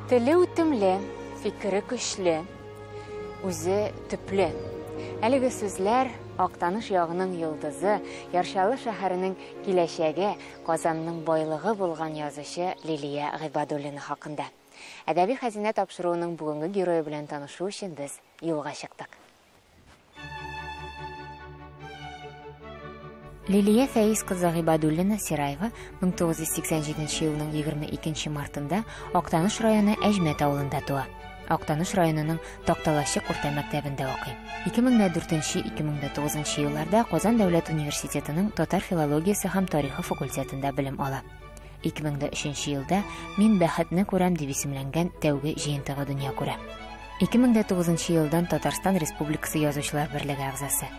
Теле үтемле, фикере көчле, үзе төпле. Әлеге сүзләр Актаныш ягының йолдызы, Яр Чаллы шәһәренең киләчәге, Казанның байлыгы булган язучы Лилия Гыйбадуллина хакында. Әдәби хәзинә тапшыруының бүгенге герое белән танышу өчен без юлга чыктык. Лилия Фәиз кызы Гыйбадуллина Сираева 1987 елның 22 мартында Актаныш районы Әҗмәт авылында туа. Актаныш районының Такталачык урта мәктәбендә укый. 2004-2009 елларда Казан дәүләт университетының татар филологиясе һәм тарихы факультетында белем ала. 2003 елда Мин бәхетне күрәм дип исемләнгән тәүге җыентыгы дөнья күрә. 2009 елдан Татарстан Республикасы Язучылар берлеге әгъзасы.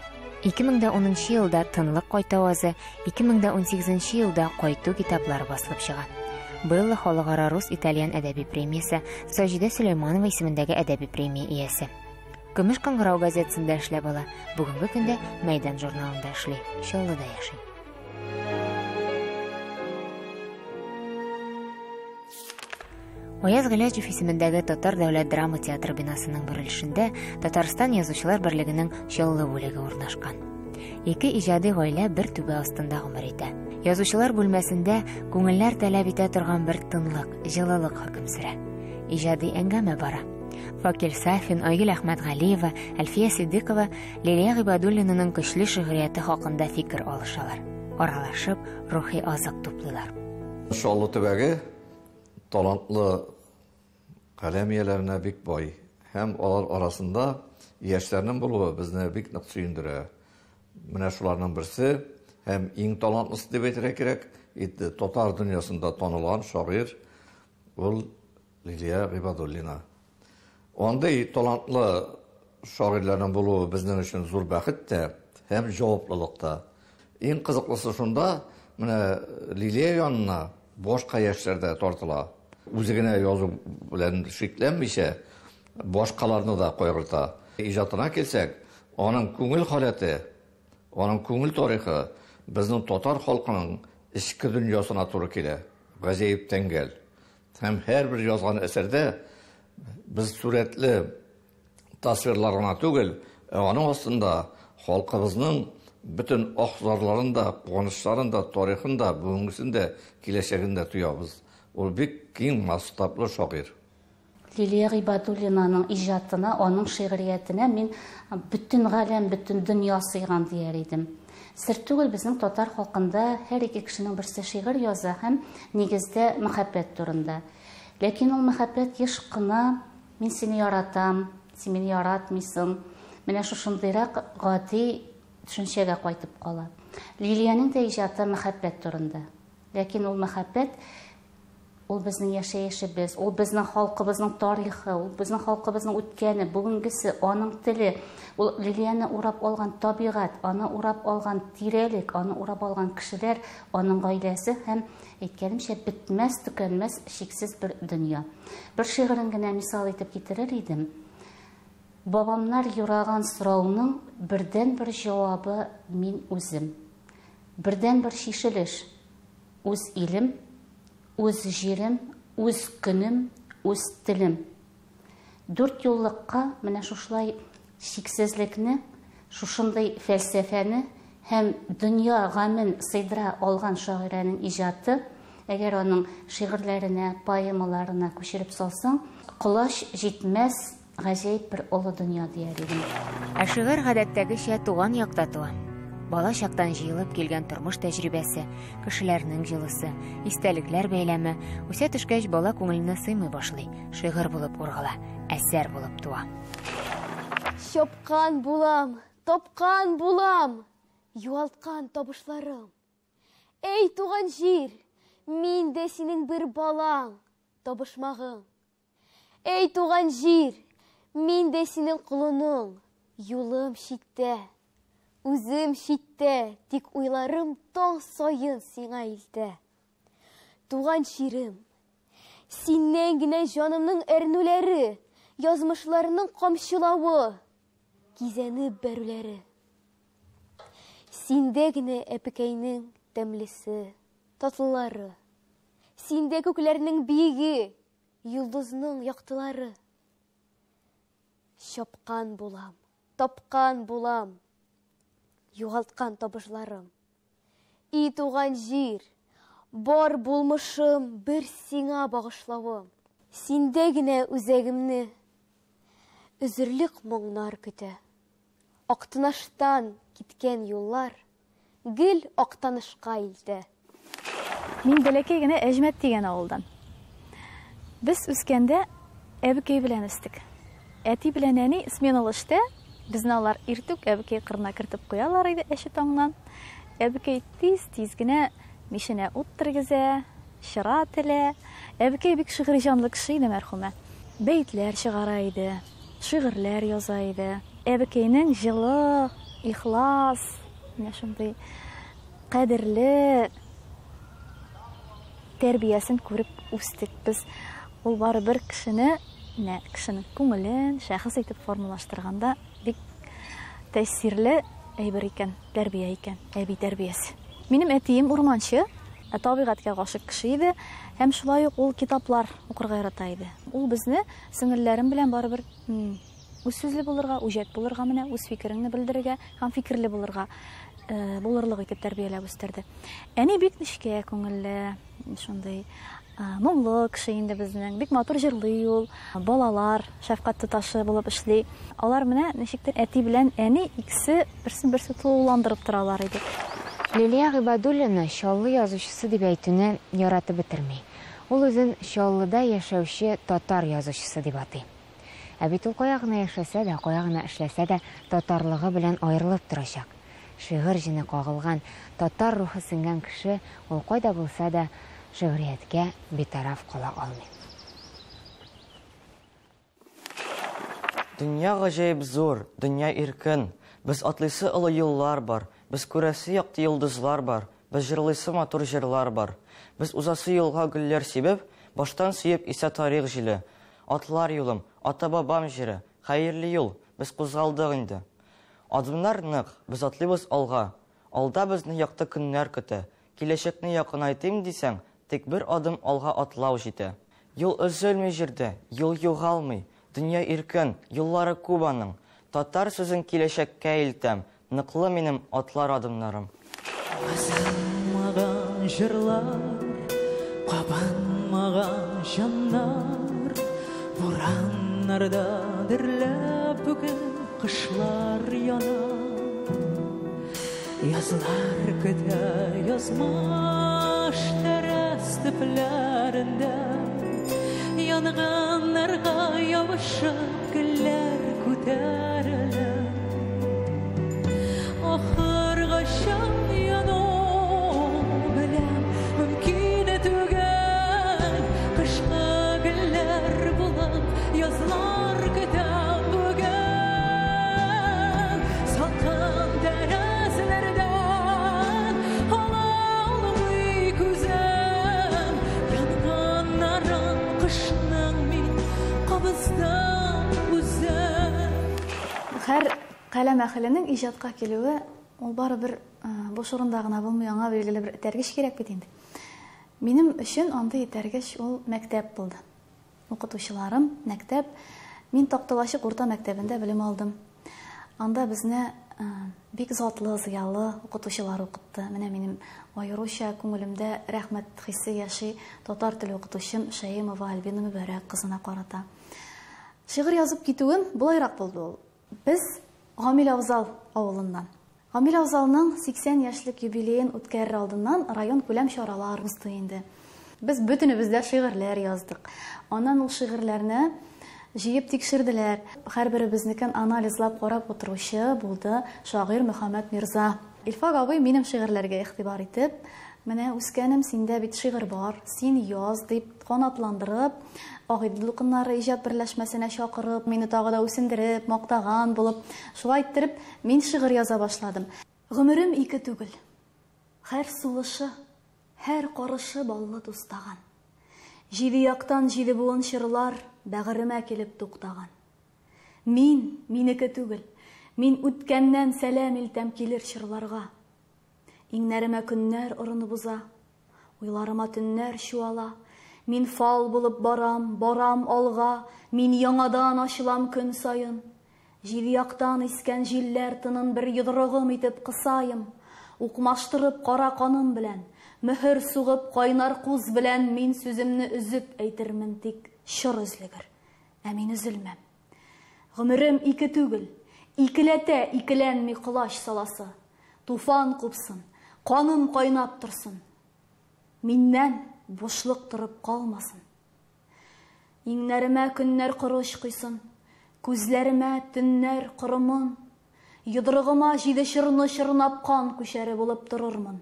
2010 елда Тынлык кайтавазы, 2018 елда Кайту китаплары басылып чыга. Белла халыкара рус-итальян әдәби премиясе, Саҗидә Сөләйманова исемендәге әдәби премия иясе. Көмеш кыңгырау газетасында эшләп ала. Бүгенге көндә Мәйдан журналында эшли, Чаллыда яши. Аяз Гыйләҗев исемендәге Татар дәүләт драма театры бинасының бер өлешендә Татарстан Язучылар берлегенең Чаллы бүлеге урнашкан. Ике иҗади гаилә бер түбә астында гомер итә. Язучылар бүлмәсендә күңелләр таләп итә торган бер тынлык, җылылык хөкем сөрә. Иҗади әңгәмә бара. Факил Сафин, Айгөл Әхмәтгалиева, Әлфия Сиддикова Лилия Гыйбадуллинаның көчле шигърияте хакында фикер алышалар. Аралашып, рухи азык туплыйлар. Чаллы төбәге талантлы каләм ияләренә бик бай. Һәм алар арасында яшьләрнең булуы безне бик нык сөендерә. Менә шуларның берсе һәм иң талантлысы дип әйтергә кирәк, татар дөньясында танылган шагыйрь ул Лилия Гыйбадуллина. Андый талантлы шагыйрьләрнең булуы безнең өчен зур бәхет тә һәм җаваплылык та. Иң кызыклысы шунда, менә Лилия янына башка яшьләр дә тартыла. Үзе генә язу белән шикләнмичә, башкаларны да кайгырта. Иҗатына килсәк, аның күңел халәте, аның күңел тарихы безнең татар халкының эчке дөньясына туры килә. Гаҗәеп тәңгәл. Һәм һәрбер язган әсәрдә без сурәтле тасвирлар гына түгел, ә аның астында халкыбызның бөтен ах-зарларын да, куанычларын да, тарихын да, бүгенгесен дә, киләчәген дә тоябыз. Ул бик киң масштаблы шагыйрь. Лилия Гыйбадуллинаның иҗатына, аның шигъриятенә мин бөтен галәм, бөтен дөнья сыйган дияр идем. Сер түгел, безнең татар халкында һәр ике кешенең берсе шигырь яза һәм нигездә мәхәббәт турында. Ләкин ул мәхәббәт еш кына мин сине яратам, син мине яратмыйсың, менә шушындыйрак гади төшенчәгә кайтып кала. Лилиянең дә иҗаты мәхәббәт турында. Ләкин ул мәхәббәт ул безнең яшәешебез, ул безнең халкыбызның тарихы, ул безнең халкыбызның үткәне, бүгенгесе, аның теле, ул Лилияне урап алган табигать, аны урап алган тирәлек, аны урап алган кешеләр, аның гаиләсе һәм, әйткәнемчә, бетмәс, төкәнмәс, чиксез бер дөнья. Бер шигырен генә мисал итеп китерер идем. Бабамнар юраган сорауның бердәнбер җавабы мин үзем. Бердәнбер чишелеш үз илем, үз җирем, үз көнем, үз телем. Дүрт юллыкка менә шушылай чиксезлекне, шушындый фәлсәфәне һәм дөнья гамен сыйдыра алган шагыйрәнең иҗаты, әгәр аның шигырьләренә, поэмаларына күчереп салсаң, колач җитмәс гаҗәеп бер олы дөнья дияр идем. Ә шигырь гадәттәгечә туган якта туа. Бала чактан җыелып килгән тормыш тәҗрибәсе, кешеләрнең җылысы, истәлекләр бәйләме үсә төшкәч бала күңеленә сыймый башлый, шигырь булып ургыла, әсәр булып туа. Чапкан булам, тапкан булам, югалткан табышларым. Эй, туган җир, мин дә синең бер балаң, табышмагың. Эй, туган җир, мин дә синең колының, юлым читтә, үзем читтә, тик уйларым таң саен сиңа илтә. Туган җирем, синнән генә җанымның әрнүләре, язмышларының камчылавы, кизәнеп бәрүләре. Синдә генә әпекәйнең тәмлесе, татлылары. Синдә күкләрнең биеге. йолдызның яктылары. Чапкан булам, тапкан булам, югалткан табышларым. И туган җир, бар булмышым бер сиңа багышлавым. Синдә генә үзәгемне өзерлек моңнар көтә. Актаныштан киткән юллар гел Актанышка илтә. Мин бәләкәй генә Әҗмәт дигән авылдан. Без үскәндә әбекәй белән үстек. Әти белән әни сменалы эштә, безне алар иртүк әбекәй кырына кертеп куялар иде әче таңнан. Әбекәй тиз-тиз генә миченә ут тергезә, чыра телә. Әбекәй бик шигъри җанлы кеше иде мәрхүмә. Бәетләр чыгара иде, шигырьләр яза иде. Әбекәйнең җылы, ихлас, менә шундый кадерле тәрбиясен күреп үстек без. Ул барыбер кешене, менә кешенең күңелен шәхес итеп формалаштырганда бик тәэсирле әйбер икән, тәрбия икән, әби тәрбиясе. Минем әтием урманчы, табигатькә гашык кеше иде һәм шулай ук ул китаплар укырга ярата иде. Ул безне сеңелләрем белән барыбер үз сүзле булырга, үҗәт булырга, менә үз фикереңне белдерергә һәм фикерле булырга булырлык итеп тәрбияләп үстерде. Әни бик нечкә күңелле, шундый моңлы кеше инде безнең. Бик матур җырлый ул. Балалар шәфкать туташы булып эшли. Алар менә ничектер әти белән әни икесе берсен берсе тулыландырып торалар иде. Лилия Гыйбадуллина Чаллы язучысы дип әйтүне яратып бетерми. Ул үзен Чаллыда яшәүче татар язучысы дип атый. Ә бит ул кая гына яшәсә дә, кая гына эшләсә дә татарлыгы белән аерылып торачак. Шигырь җене кагылган, татар рухы сеңгән кеше ул кайда булса да шигърияткә битараф кала алмый. Дөнья гаҗәеп зур, дөнья иркен. Без атлыйсы олы юллар бар, без күрәсе якты йолдызлар бар, без җырлыйсы матур җырлар бар. Без узасы юлга гөлләр сибеп, баштан сөеп исә тарих җиле. Атлар юлым, ата-бабам җире, хәерле юл, без кузгалдык инде. Адымнар нык, без атлыйбыз алга. Алда безне якты көннәр көтә. Киләчәкне якынайтыйм дисәң, тик бер адым алга атлау җитә. Юл өзелми җирдә, юл югалмый. Дөнья иркен, юллары күп аның. Татар сүзен киләчәккә илтәм, ныклы минем атлар адымнарым. Язылмаган җырлар, кабынмаган җаннар, бураннарда дөрләп бүген кышлар яна. Язлар көтә язмыш тәрәз төпләрендә, янгыннарга ябышып гөлләр күтәрелә. Ахыргача яну белән мөмкин түгел, кышкы гөлләр булып язлар көтәм бүген. Салкын тәрәзләрдән ала алмый күзем, янгыннарын кышның мин кабыздым үзем. Һәр каләм әһеленең иҗатка килүе ул барыбер буш урында гына булмый, аңа билгеле бер этәргеч кирәк бит инде. Минем өчен андый этәргеч ул мәктәп булды. Укытучыларым, мәктәп. Мин Такталачык урта мәктәбендә белем алдым. Анда безне бик затлы, зыялы укытучылар укытты. Менә минем аеруча күңелемдә рәхмәт хисе яши татар теле укытучым Шәемова Альбина Мөбәрәк кызына карата. Шигырь язып китүем болайрак булды ул. Без Гамил Авзал авылыннан. Гамил Авзалның 80 яшьлек юбилеен үткәрер алдыннан район күләм чаралар узды инде. Без бөтенебез дә шигырьләр яздык. Аннан ул шигырьләрне җыеп тикшерделәр. Һәрберебезнекен анализлап карап утыручы булды шагыйрь Мөхәммәт Мирза. Илфак абый минем шигырьләргә игътибар итеп, менә үскәнем, синдә бит шигырь бар, син яз дип канатландырып, Агыйдел дулкыннары иҗат берләшмәсенә чакырып, мине тагы да үсендереп, мактаган булып, шулай иттереп мин шигырь яза башладым. Гомерем ике түгел. Һәр сулышы, һәр карышы баллы тустаган. Җиде яктан җиде буын чырлар бәгыремә килеп туктаган. Мин минеке түгел. Мин үткәннән сәлам илтәм килер чырларга. Иңнәремә көннәр орынып уза, уйларыма төннәр чуала. Мин фал булып барам, барам алга, мин яңадан ачылам көн саен. Җиде яктан искән җилләр тынын бер йодрыгым итеп кысаем. Укмаштырып кара каным белән, мөһер сугып кайнар куз белән мин сүземне өзеп әйтермен, тик чор өзлегер, ә мин өзелмәм. Гомерем ике түгел, икеләтә икеләнми колач саласы. Туфан купсын, каным кайнап торсын. Миннән бушлык торып калмасын. Иңнәремә көннәр корыч койсын, күзләремә төннәр корымын. Йодрыгыма җиде чорны чорнап кан күчәре булып торырмын.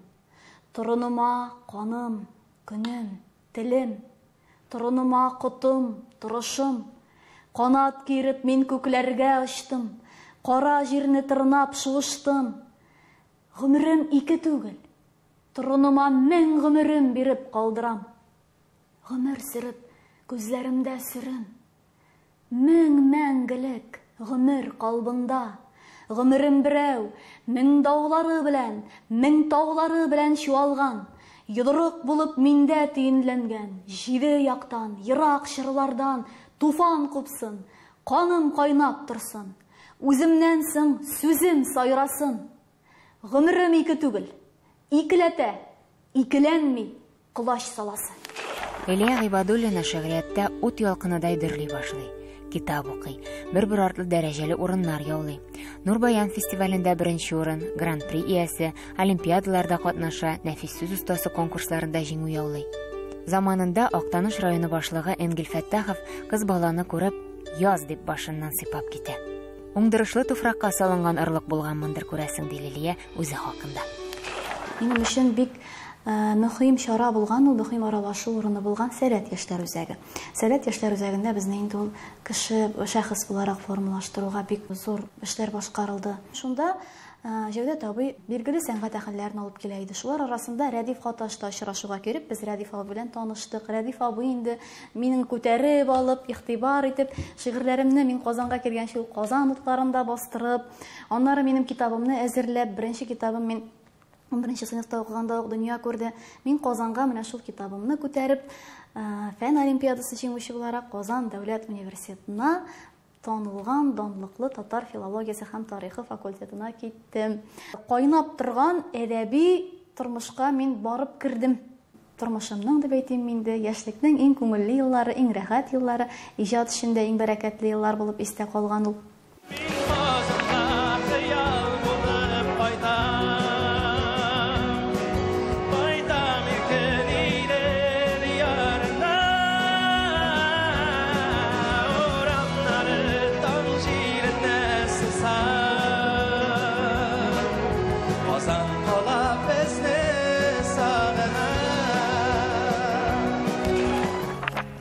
Торыныма каным, көнем, телем, торыныма котым, торышым. Канат киереп мин күкләргә очтым, кара җирне тырнап шуыштым. Гомерем ике түгел, торыныма мең гомерем биреп калдырам. Гомер сөреп, күзләремдә сөрем. Мең мәңгелек гомер калбында. Гомерем берәү, мең даулары белән, мең таулары белән чуалган. Йодрык булып миндә төенләнгән. Җиде яктан, ерак чорлардан туфан купсын, каным кайнап торсын. Үземнән соң сүзем сайрасын. Гомерем ике түгел, икеләтә, икеләнми колач саласы. Лилия Гыйбадуллина шигърияттә ут ялкыныдай дөрли башлый. Китап укый, бер-бер артлы дәрәҗәле урыннар яулый. Нур Баян фестивалендә беренче урын, гран-при иясе, олимпиадаларда катнаша, нәфис сүз остасы конкурсларында җиңү яулый. Заманында Актаныш районы башлыгы Энгель Фәттахов кыз баланы күреп, яз дип башыннан сыйпап китә. Уңдырышлы туфракка салынган орлык булганмындыр күрәсең, ди Лилия үзе хакында. Минем өчен бик мөһим чара булган, ул мөһим аралашу урыны булган Сәләт яшьләр үзәге. Сәләт яшьләр үзәгендә безне инде ул кеше, шәхес буларак формалаштыруга бик зур эшләр башкарылды. Шунда Җәүдәт абый билгеле сәнгать әһелләрен алып килә иде. Шулар арасында Рәдиф Гаташ та очрашуга кереп, без Рәдиф абый белән таныштык. Рәдиф абый инде мине күтәреп алып, игътибар итеп, шигырьләремне мин Казанга килгәнче ул Казан утларында бастырып, аннары минем китабымны әзерләп, беренче китабым мин 11 сыйныфта укыганда ук дөнья күрде. Мин Казанга менә шул китабымны күтәреп, фән олимпиадасы җиңүче буларак Казан дәүләт университетына танылган данлыклы татар филологиясе һәм тарихы факультетына киттем. Кайнап торган әдәби тормышка мин барып кердем. Тормышымның дип әйтим инде, яшьлекнең иң күңелле еллары, иң рәхәт еллары, иҗат эшендә иң бәрәкәтле еллар булып истә калган ул.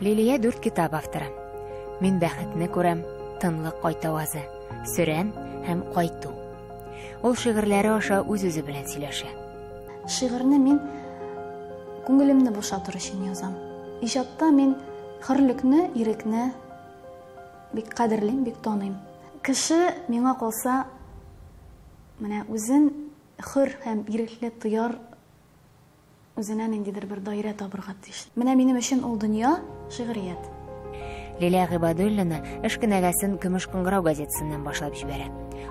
Лилия дүрт китап авторы. Мин бәхетне күрәм, тынлык кайтавазы, сөрән һәм кайту. Ул шигырьләре аша үз-үзе белән сөйләшә. Шигырьне мин күңелемне бушатыр өчен язам. Иҗатта мин хөрлекне, ирекне бик кадерлим, бик таныйм. Кеше миңа калса, менә үзен хөр һәм ирекле тояр, үзенә ниндидер бер даирә табырга тиеш. Менә минем өчен ул дөнья шигърият. Лилия Гыйбадуллина эш кенәгәсен Көмеш кыңгырау газетасыннан башлап җибәрә.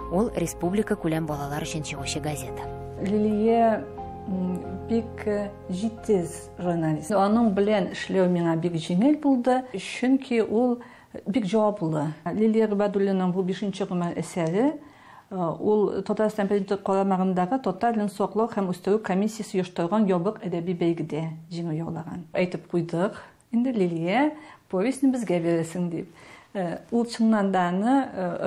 Ул республика күләм балалар өчен чыгучы газета. Лилия бик җитез журналист. Аның белән эшләү миңа бик җиңел булды, чөнки ул бик җаваплы. Лилия Гыйбадуллинаның бу 5нче гомер әсәре ул Татарстан Президенты карамагындагы татар телен саклау һәм үстерү комиссиясе оештырган ябык әдәби бәйгедә җиңү яулаган. Әйтеп куйдык, инде Лилия повестьне безгә бирәсең дип. Ул чыннан да аны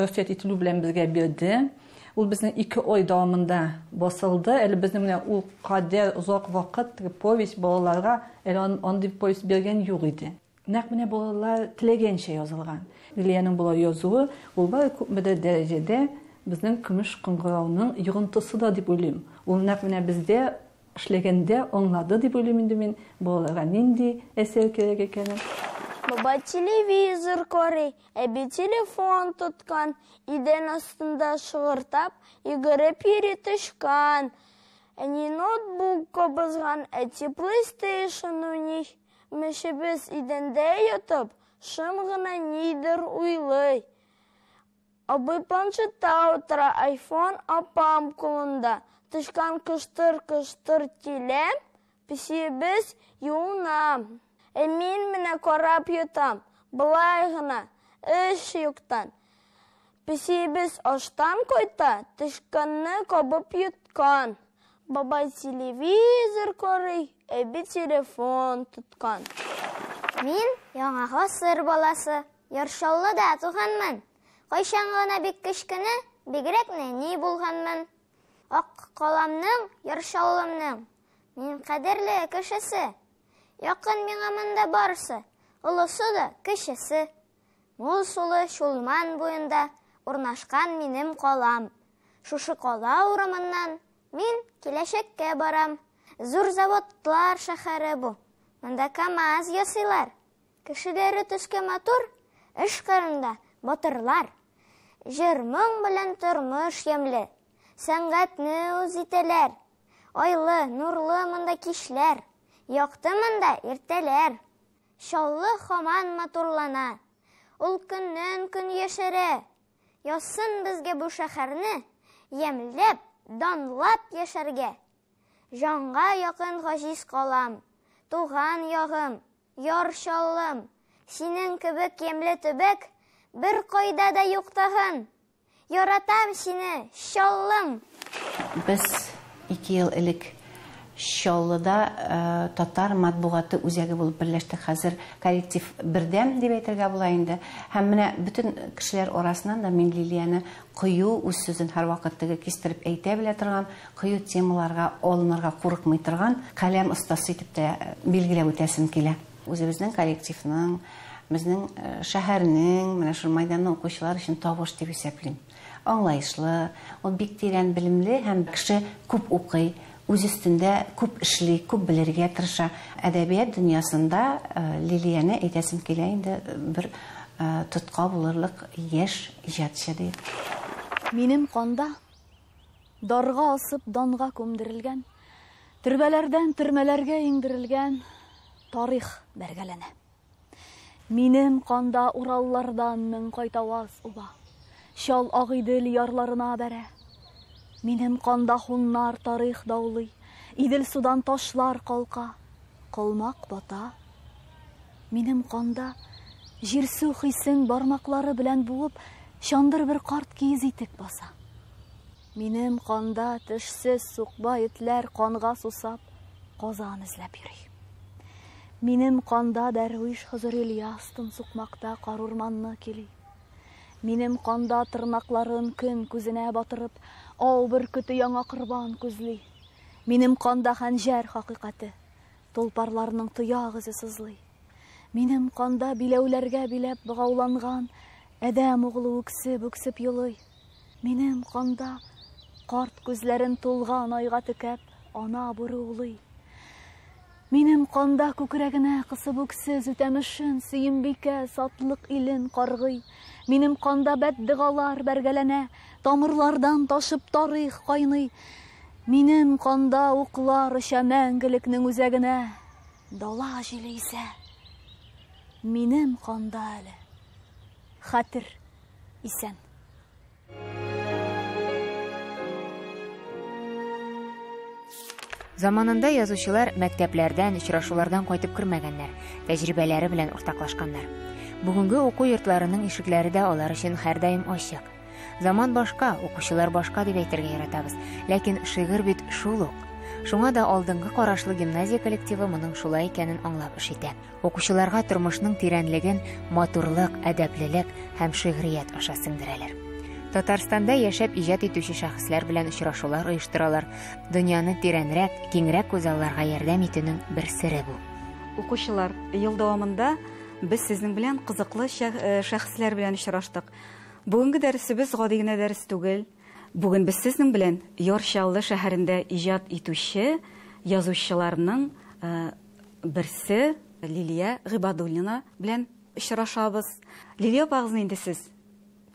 рөхсәт ителү белән безгә бирде. Ул безнең 2 ай дәвамында басылды. Әле безнең менә ул кадәр озак вакыт повесть балаларга әле андый повесть биргән юк иде. Нәкъ менә балалар теләгәнчә язылган. Лилиянең болай язуы ул бары күпмедер дәрәҗәдә безнең Көмеш кыңгырауның йогынтысы да дип уйлыйм. Ул нәкъ менә бездә эшләгәндә аңлады дип уйлыйм инде мин, балаларга нинди әсәр кирәк икәнен. Баба телевизор карый, әби телефон тоткан, идән астында шыгыртап, йөгереп йөри тычкан. Әни ноутбук кабызган, әти PlayStation уйный. Мәчебез идәндә ятып, шым гына нидер уйлый. Абый планшетта утыра, айфон апам кулында. Тычкан кыштыр-кыштыр килә, песиебез юына. Ә мин менә карап ятам, болай гына, эш юктан. Песиебез аштан кайта, тычканны кабып йоткан. Бабай телевизор карый, әби телефон тоткан. Мин яңа гасыр баласы, Яр Чаллыда туганмын. Кайчан гына бик кечкенә, бигрәк нәни булганмын. Ак каламның, Яр Чаллымның мин кадерле кешесе. Якын миңа монда барысы, олысы да, кечесе. Мул сулы Чулман буенда урнашкан минем калам. Шушы кала урамыннан мин киләчәккә барам. Зур заводлар шәһәре бу. Монда КАМАЗ ясыйлар. Кешеләре төскә матур, эш кырында батырлар. Җыр-моң белән тормыш ямьле, сәнгатьне үз итәләр. Айлы, нурлы монда кичләр, якты монда иртәләр. Чаллы һаман матурлана, ул көннән-көн яшәрә. Язсын безгә бу шәһәрне ямьләп, данлап яшәргә. Җанга якын газиз калам, туган ягым, Яр Чаллым, синең кебек ямьле төбәк беркайда да юк тагын. Яратам сине, Чаллым! Без ике ел элек Чаллыда татар матбугаты үзәге булып берләштек. Хәзер коллектив бердәм дип әйтергә була инде. Һәм менә бөтен кешеләр арасыннан да мин Лилияне кыю, үз сүзен һәрвакыт теге кистереп әйтә белә торган, кыю темаларга алынырга курыкмый торган каләм остасы итеп тә билгеләп үтәсем килә. Үзебезнең коллективның, безнең шәһәрнең, менә шул мәйданның укучылар өчен табыш дип исәплим. Аңлаешлы, ул бик тирән белемле һәм кеше күп укый, үз өстендә күп эшли, күп белергә тырыша. Әдәбият дөньясында Лилияне әйтәсем килә инде бер тотка булырлык яшь иҗатчы дип. Минем канда дарга асып данга күмдерелгән, төрбәләрдән төрмәләргә иңдерелгән тарих бәргәләнә. Минем канда Ураллардан мең кайтаваз уба, чал Агыйдел ярларына бәрә. Минем канда хуннар тарих даулый, Идел судан ташлар калка, колмак бата. Минем канда җирсү хисен бармаклары белән буып, чандыр бер карт киез итек баса. Минем канда тешсез сукбай этләр канга сусап, казан эзләп йөри. Минем канда дәрвиш Хозыр Ильяс тын сукмакта карурманны кили. Минем канда тырнакларын көн күзенә батырып, ау бөркете яңа корбан күзли. Минем канда хәнҗәр хакыйкате, толпарларның тояк эзе сызлый. Минем канда биләүләргә биләп богауланган адәм углы үксеп-үксеп елый. Минем канда карт күзләрен тулган айга текәп, ана бүре улый. Минем канда күкрәгенә кысып үксез үтәмешен Сөембикә сатлык илен каргый. Минем канда бәддогалар бәргәләнә, тамырлардан ташып тарих кайный. Минем канда уклар оча мәңгелекнең үзәгенә, дала җиле исә. Минем канда әле хәтер исән. Заманында язучылар мәктәпләрдән, очрашулардан кайтып кермәгәннәр, тәҗрибәләре белән уртаклашканнар. Бүгенге уку йортларының ишекләре дә алар өчен һәрдаим ачык. Заман башка, укучылар башка дип әйтергә яратабыз. Ләкин шигырь бит шул ук. Шуңа да алдынгы карашлы гимназия коллективы моның шулай икәнен аңлап эш итә. Укучыларга тормышның тирәнлеген матурлык, әдәплелек һәм шигърият аша сеңдерәләр. Татарстанда яшәп иҗат итүче шәхесләр белән очрашулар оештыралар. Дөньяны тирәнрәк, киңрәк күзалларга ярдәм итүнең бер сере бу. Укучылар, ел дәвамында без сезнең белән кызыклы шәхесләр белән очраштык. Бүгенге дәресебез гади генә дәрес түгел. Бүген без сезнең белән Яр Чаллы шәһәрендә иҗат итүче язучыларның берсе Лилия Гыйбадуллина белән очрашабыз. Лилия апагызны инде сез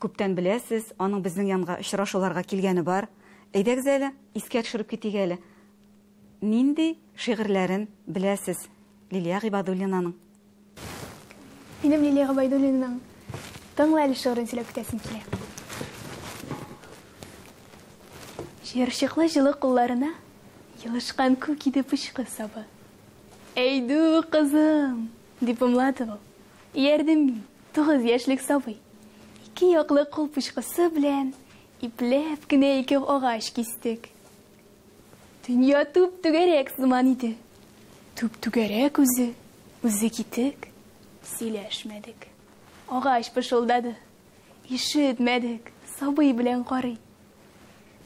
күптән беләсез, аның безнең янга очрашуларга килгәне бар. Әйдәгез әле, искә төшереп китик әле. Нинди шигырьләрен беләсез? Лилия Гыйбадуллинаның. Минем Лилия Гобәйдуллинаның Тыңла әле шигырен сөйләп китәсем килә. Җыерчыклы җылы кулларына елышкан күк иде пычкы сабы. Әйдү, кызым, дип ымлады ул. Иярдем мин, 9 яшьлек сабый. Ике яклы кул пычкысы белән ипләп кенә ике агач кистек. Дөнья түп-түгәрәк сыман иде. Түп-түгәрәк үзе, үзе китек. Сөйләшмәдек. Агач пышылдады. Ишетмәдек, сабый белән карый.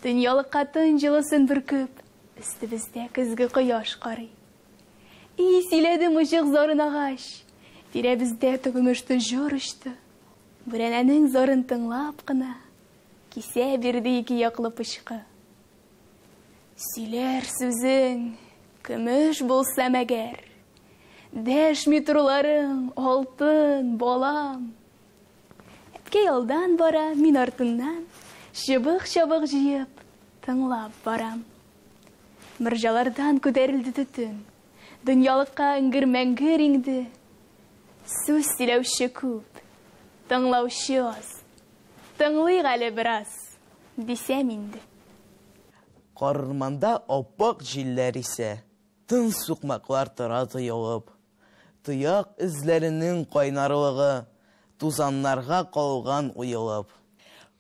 Дөньялыкка тын җылысын бөркеп, өстебездә көзге кояш карый. И, сөйләде мыҗык зарын агач. Тирәбездә төгемеште җыр очты. Бүрәнәнең зарын тыңлап кына, кисә бирде ике яклы пычкы. Сөйләр сүзең көмеш булса мәгәр, дәшми торуларың алтын, балам. Әткәй алдан бара, мин артыннан, чыбык-чабык җыеп, тыңлап барам. Морҗалардан күтәрелде төтен, дөньялыкка эңгер-мәңгер иңде. Сүз сөйләүче күп, тыңлаучы аз. Тыңлыйк әле бераз, дисәм инде. Карурманда аппак җилләр исә, тын сукмаклар тора тоелып. Тояк эзләренең кайнарлыгы тузаннарга калган уелып.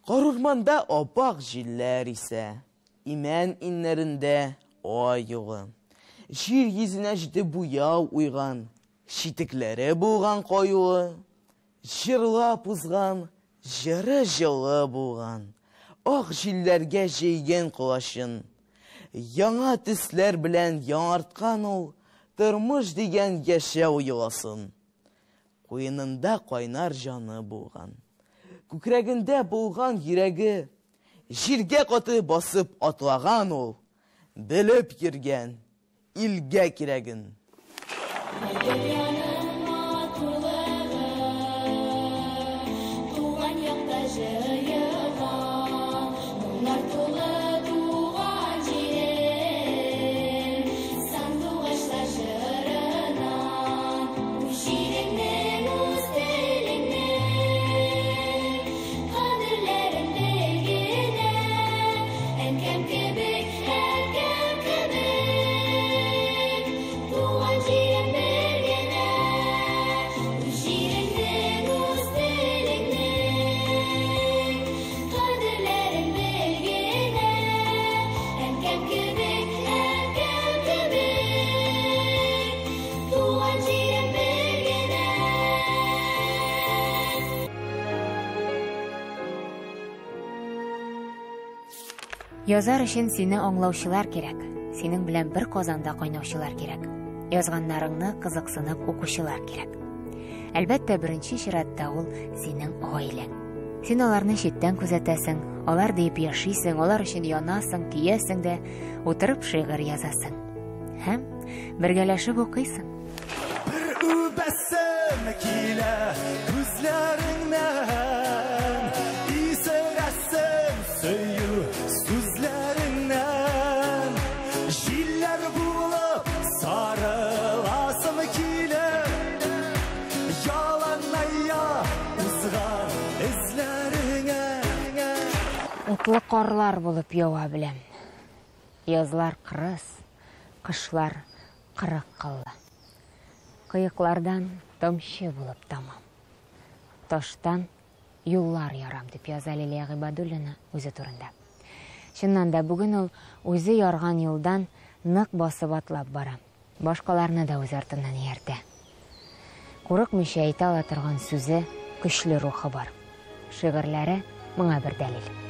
Карурманда аппак җилләр исә, имән иңнәрендә ай юлы. Җир йөзенә җете буяу уйган, читекләре булган каюлы. Җырлап узган, җыры җылы булган, ак җилләргә җәйгән колачын. Яңа төсләр белән яңарткан ул тормыш дигән яшәү йоласын. Куенында кайнар җаны булган, күкрәгендә булган йөрәге, җиргә каты басып атлаган ул, белеп йөргән илгә кирәген. Дөньяның матурлыгы туган якта җыелган, моңнар тулы туган җирем, сандугачлар җырыннан, үз җиреңнең, үз телеңнең кадерләрен бел генә, әнкәм кебек, әткәм кебек, туган җирем бер генә, үз җиреңнең, үз телеңнең кадерләрен бел генә, әнкәм кебек, әткәм кебек, туган җирем бер генә. Язар өчен сине аңлаучылар кирәк, синең белән бер казанда кайнаучылар кирәк, язганнарыңны кызыксынып укучылар кирәк. Әлбәттә, беренче чиратта ул синең гаиләң. Син аларны читтән күзәтәсең, алар диеп яшисең, алар өчен янасың, көясең дә, утырып шигырь язасың. Һәм бергәләшеп укыйсың. Бер үбәсем килә күзләреңнән, исерәсем сөю сүзләреңнән. Җилләр булып сарыласым килә, яланая узган эзләреңә. Утлы карлар булып ява беләм. Язлар кырыс, кышлар кырык кыллы. Кыеклардан тамчы булып тамам. Таштан юллар ярам, дип яза Лилия Гыйбадуллина үзе турында. Чыннан да бүген ул үзе ярган юлдан нык басып атлап бара. Башкаларны да үз артыннан ияртә. Курыкмыйча әйтә ала торган сүзе, көчле рухы бар. Шигырьләре моңа бер дәлил.